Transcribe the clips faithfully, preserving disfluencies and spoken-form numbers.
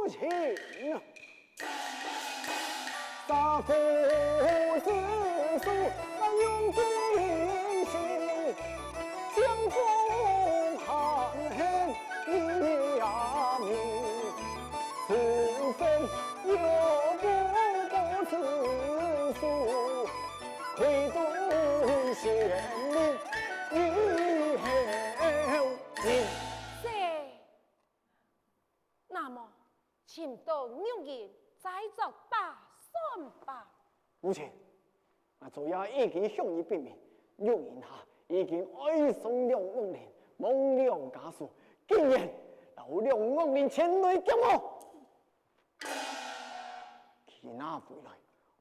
無情啊！杀父之仇，用今生将功行，你呀你，此生有不报之仇，愧对先人以后情。是。 那么，寻到玉印，再作打算吧。母亲，啊，昨夜已經向你禀明，玉印下已經愛上了玉令，亡了家屬，竟然摎了玉令前來見我。佢拿回來，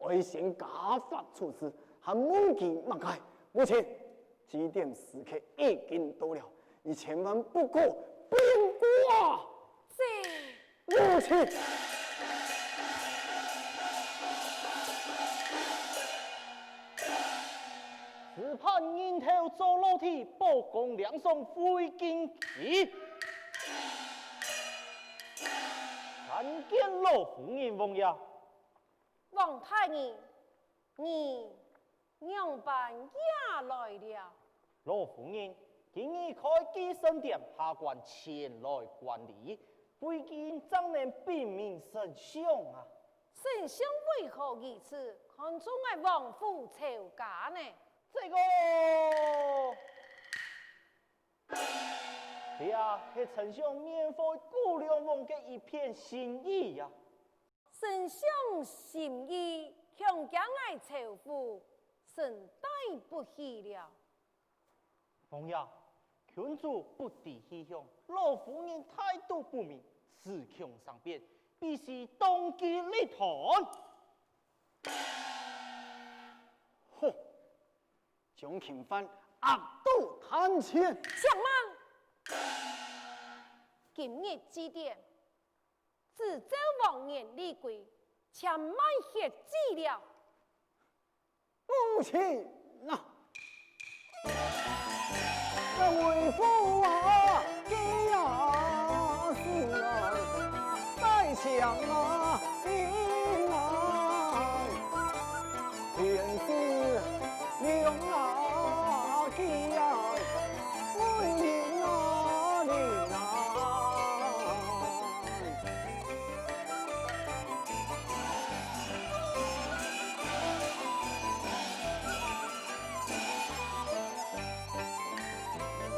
愛先家法處置，還問佢麼个？母親，指定時刻已經到了，你千萬不可變卦啊！是。母親！只盼人頭做老弟，寶崗嶺上會更起。參見老夫人、王爺。 王大人，你仰般也來了？老夫人，今日開寄生殿下官前來觀禮，為今正能禀明丞相啊。丞相為何如此看重𠊎王府仇家呢？這個，這係丞相面會姑娘王个一片心意呀。 丞相心意，恐驚𠊎仇府承擔不起了。王爺，君主不知氣象，老夫人態度不明，時空生變，必須當機立斷。哼，將钦犯押到壇前。且慢！今日祭典， 只照往年禮規，且慢歇止了。母親啊！那為父啊，家事啊，在想啊，你啊，天時 兩啊，佢啊，問人啊，你啊。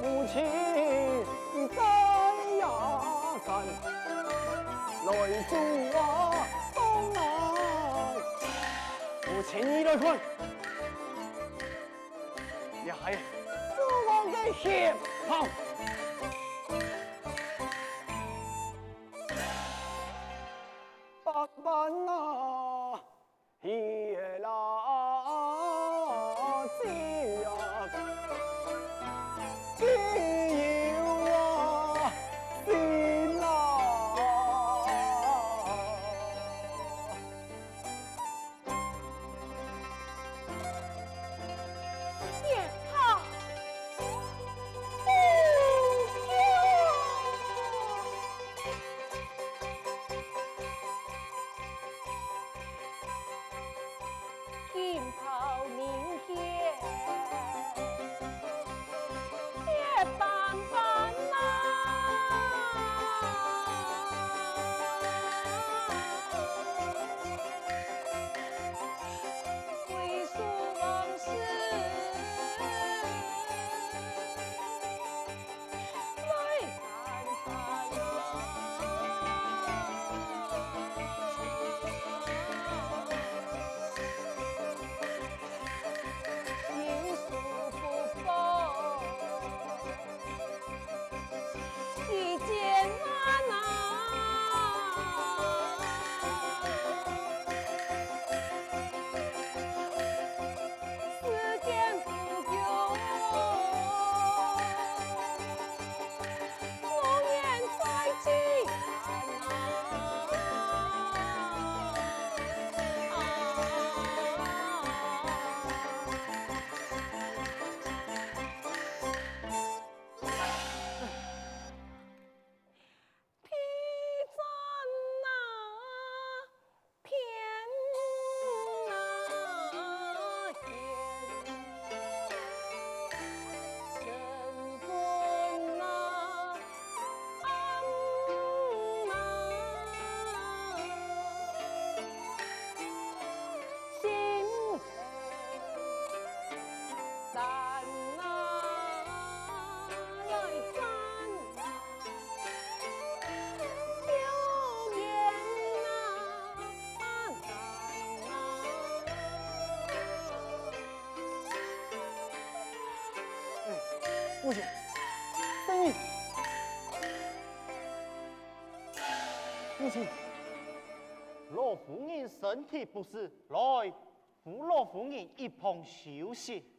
母親在呀山，來做啊東來。母親，你來看。 也係父王个血泡。百萬啊，血啦，血啊，既有啊，心啊。母親，聖人！母親，老夫人身體不適，來，扶老夫人一旁休息。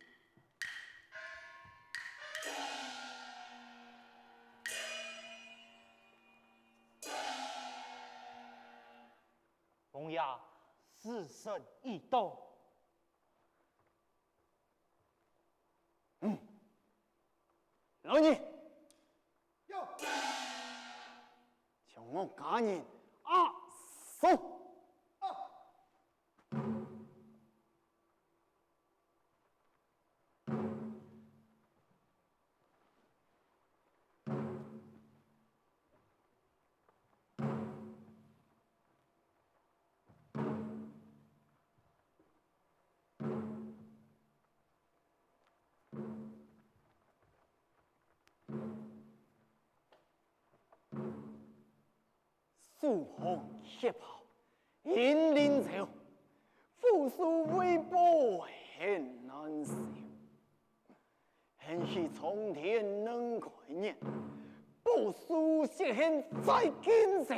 王爺，時辰已到。嗯，來人！有！將我家人押送！啊！ 手捧血袍，引靈樵，虎首威豹，很難毬。興起蒼天能蓋月，報仇雪恨在今朝。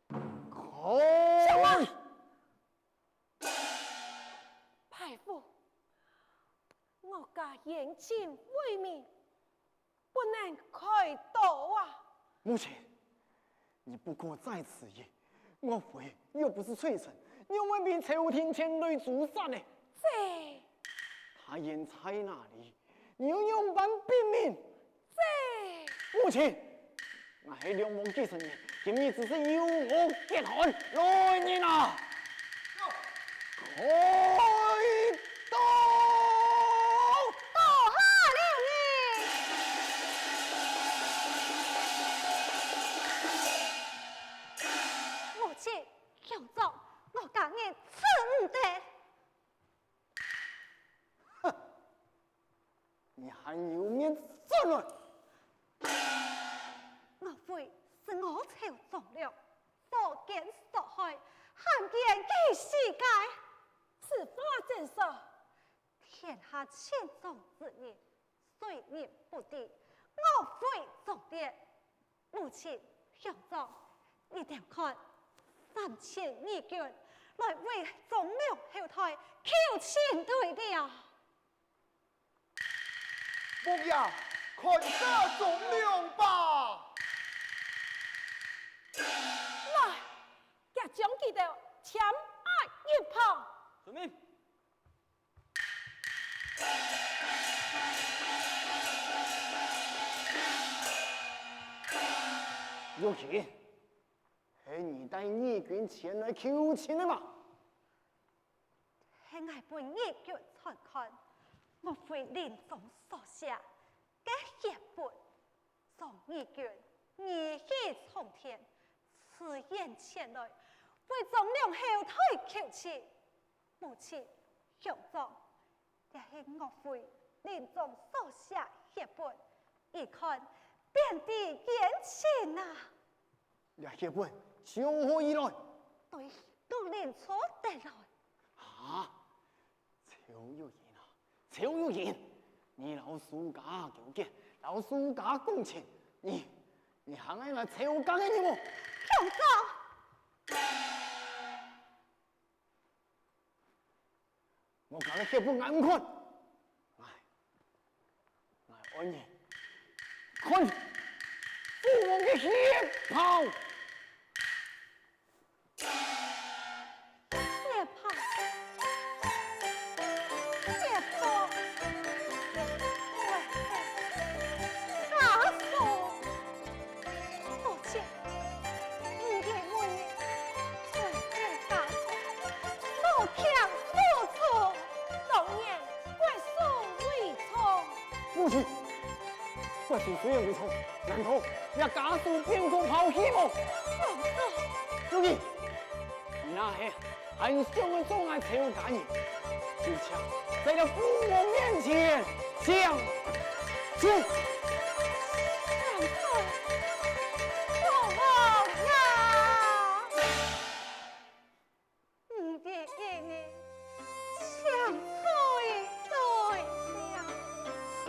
看！ 敗婦，我家遠近威名，不能開刀啊！母親，你不可再遲疑，岳飛又不是罪臣，又未被朝廷前來誅殺呢。這……他人在哪裡？ 你又仰般辨明？這……母親，𠊎係梁王繼承人，今日只是有我結案，來人啊！開刀！刀下留人！母親，兄長，我家人恕毋得。 哼！你還有面轉來？岳飛是我朝忠良，所奸所害，還見佢世界。此話怎說？天下千種之人，誰人不知岳飛忠烈。 母親，兄長，你等看，三千義軍來圍忠良後台，求情隊了。王爺，看殺忠良吧！來，遽將佢兜添押一旁。遵命。 玉琴，係你帶義軍前來求情个嗎？係𠊎分義軍傳看，岳飛臨終所寫个血本， 眾義軍義氣沖天，自願前來，為忠良後代求情。母親，兄長，這係岳飛臨終所寫血本，一看，便知冤情啊！這血本從何而來？對，都靈處得來。哈？ 趙玉英啊，趙玉英，你摎蘇家勾結，摎蘇家共情，你，你還愛𠊎趙家个人無？兄長！我摎該血本𠊎毋看，𠊎，𠊎愛你看父王个血泡！ 血泡，血泡，喂，家屬，母親，你的妹妹，為了家屬，所強所從，當然 歸死為重。母親，歸死雖然為重，難道這家屬便可拋棄無？放手！如今，你若係還想愛做𠊎趙家人，就請在這父王面前相認。放手！父王啊！ 你的義女，像水對了。哼，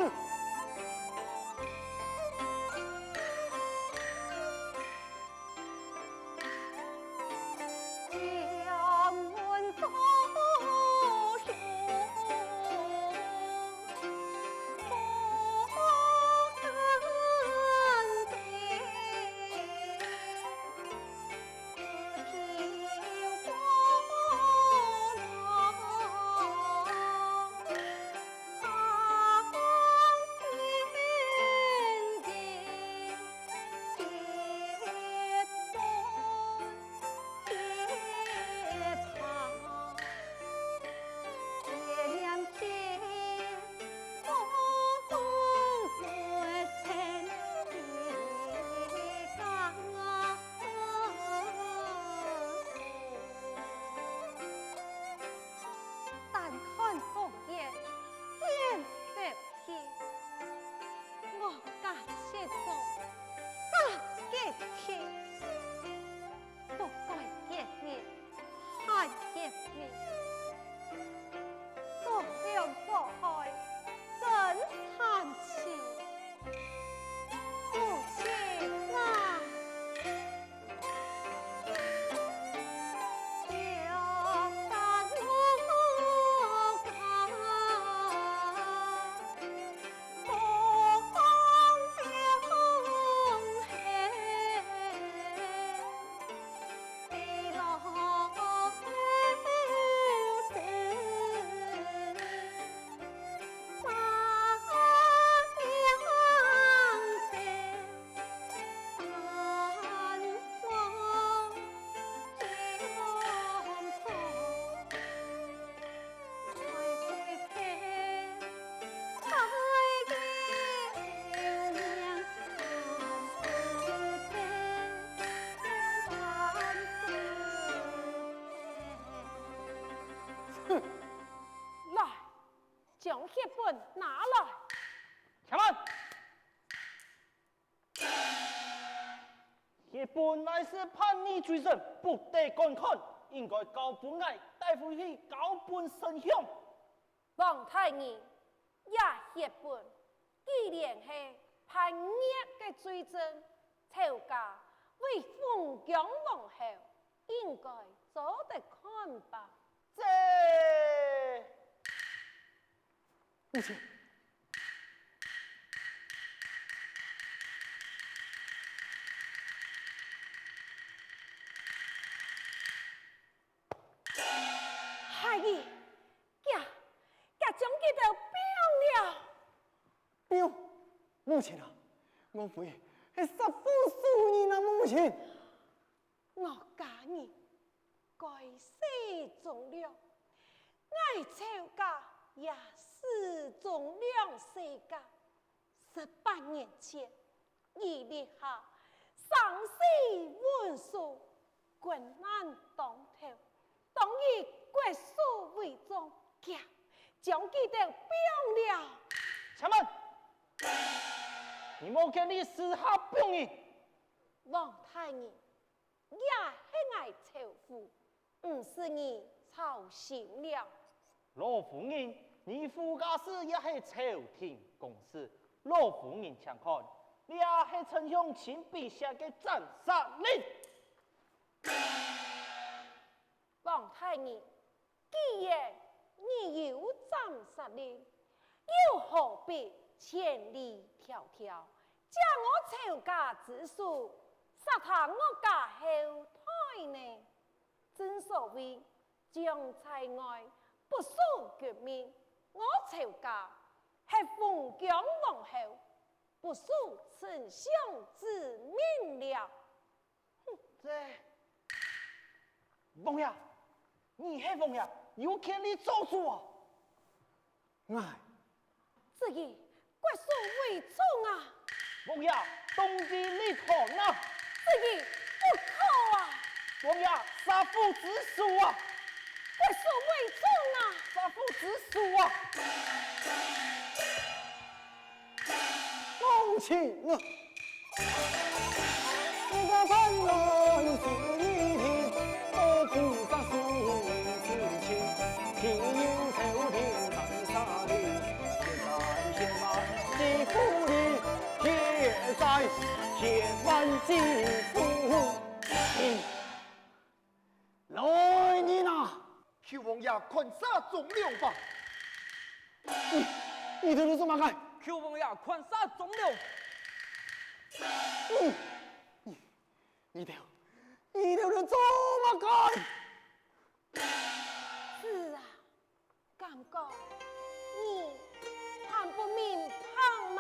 血本拿來！且慢！血本乃是叛逆罪人，不得觀看，應該交分𠊎帶回去交分丞相。王大人，這血本既然係叛逆个罪證， 朝廷為封疆王后，應該做得看吧？這，母親。孩兒，遽，遽將佢兜放了。放？母親啊，岳飛係殺父仇人啊，母親！岳家人，該死忠良，𠊎曹家也始忠良世家。 十八年前，佢立下生死文書，國難當頭，當以國書為重，遽將佢兜放了。且慢！你無權利私下放人！王大人， 也係𠊎仇富，毋使你操心了。老夫人，你夫家事也係朝廷公事。老夫人請看，這係丞相親筆寫个斬殺令。王大人， 既然你有斬殺令，又何必千里迢迢，借我曹家之手，殺他岳家後代呢？正所謂將在外，不辱國民。我曹家係封疆王后，不辱丞相之命了。 這，王爺，你係王爺，有權利做主啊！𠊎，這個國書為重啊！王爺，動之以斷啊！這個不可啊！王爺，殺父之仇啊！國書為重啊！殺父之仇啊！母親啊！ 來人啊！ 求王爺看殺忠良吧！你，你兜在做麼个？求王爺看殺忠良！你，你，你兜，你兜在做麼个？子啊，敢講你還不明白嗎？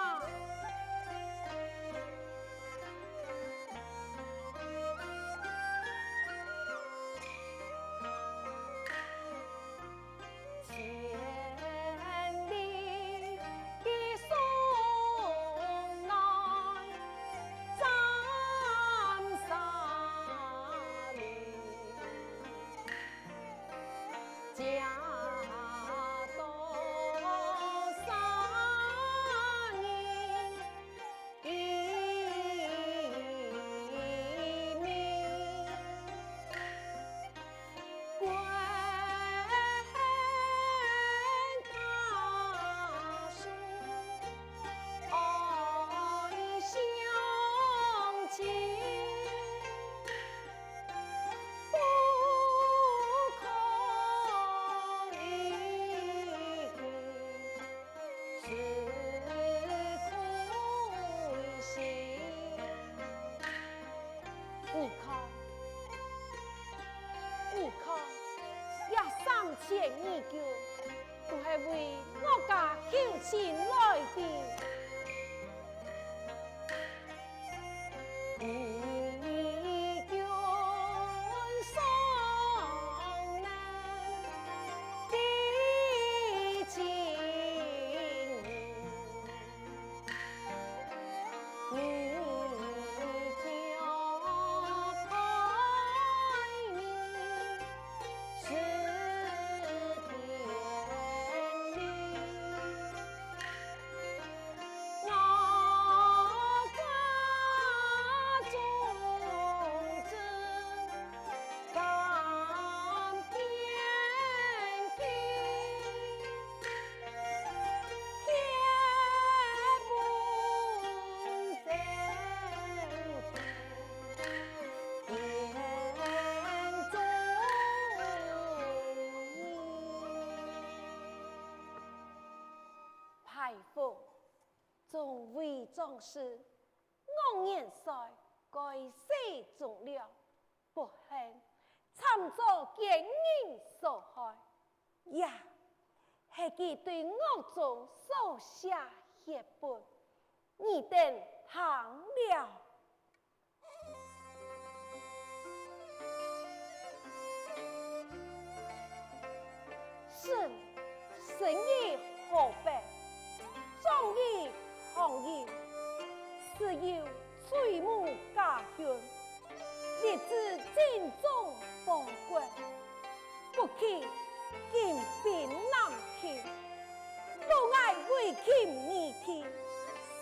你看，你看，這三千二九，都係為岳家求親來个。 是天命。往事，我年歲該死忠良，不幸慘遭奸人所害。也係佢對獄中所寫血本，你等聽了。 臣，臣以河北，長以項羽，自幼垂暮家訓，立志精忠報國，不棄金兵南侵，保危魏秦二帝，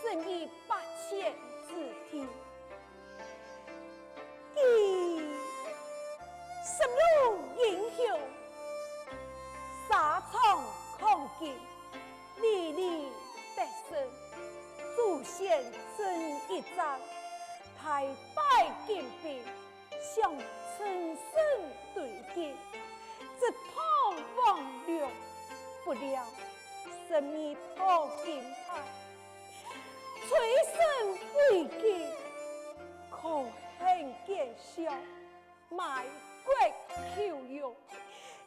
勝於百千之地。 佢心如英雄，沙場抗金，歷歷得勝，祖先曾一戰，大敗金兵，想乘勝追擊，直撲黃龍，不料身未破金牌， 垂身歸境，可恨奸相，賣國求榮，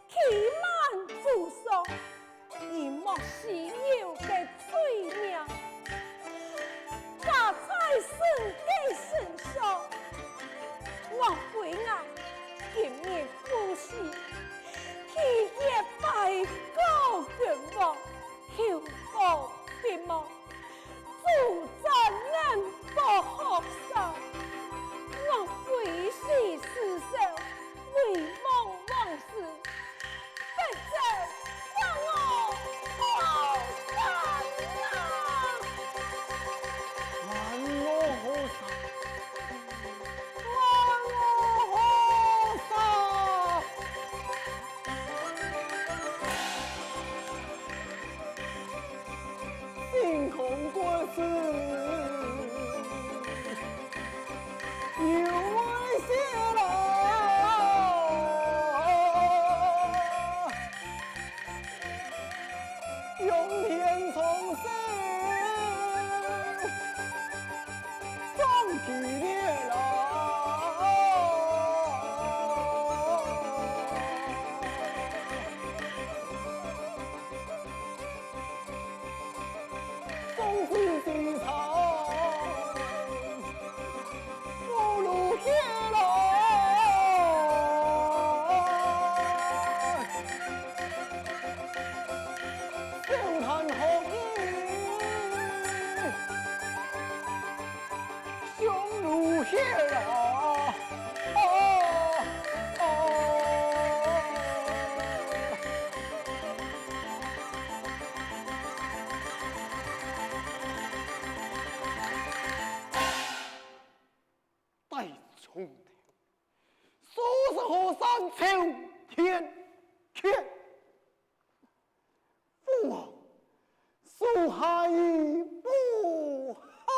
欺瞒祖上，以莫須有个罪名，加在臣个身上。我悔啊，今日赴死，氣血拜告君王，求保必望。 主戰能保河山，我歸死屍首，唯望王師，不准還我河山啊！還我河山！ 大總頭，收拾河山朝天阙。 父王，屬下已布下。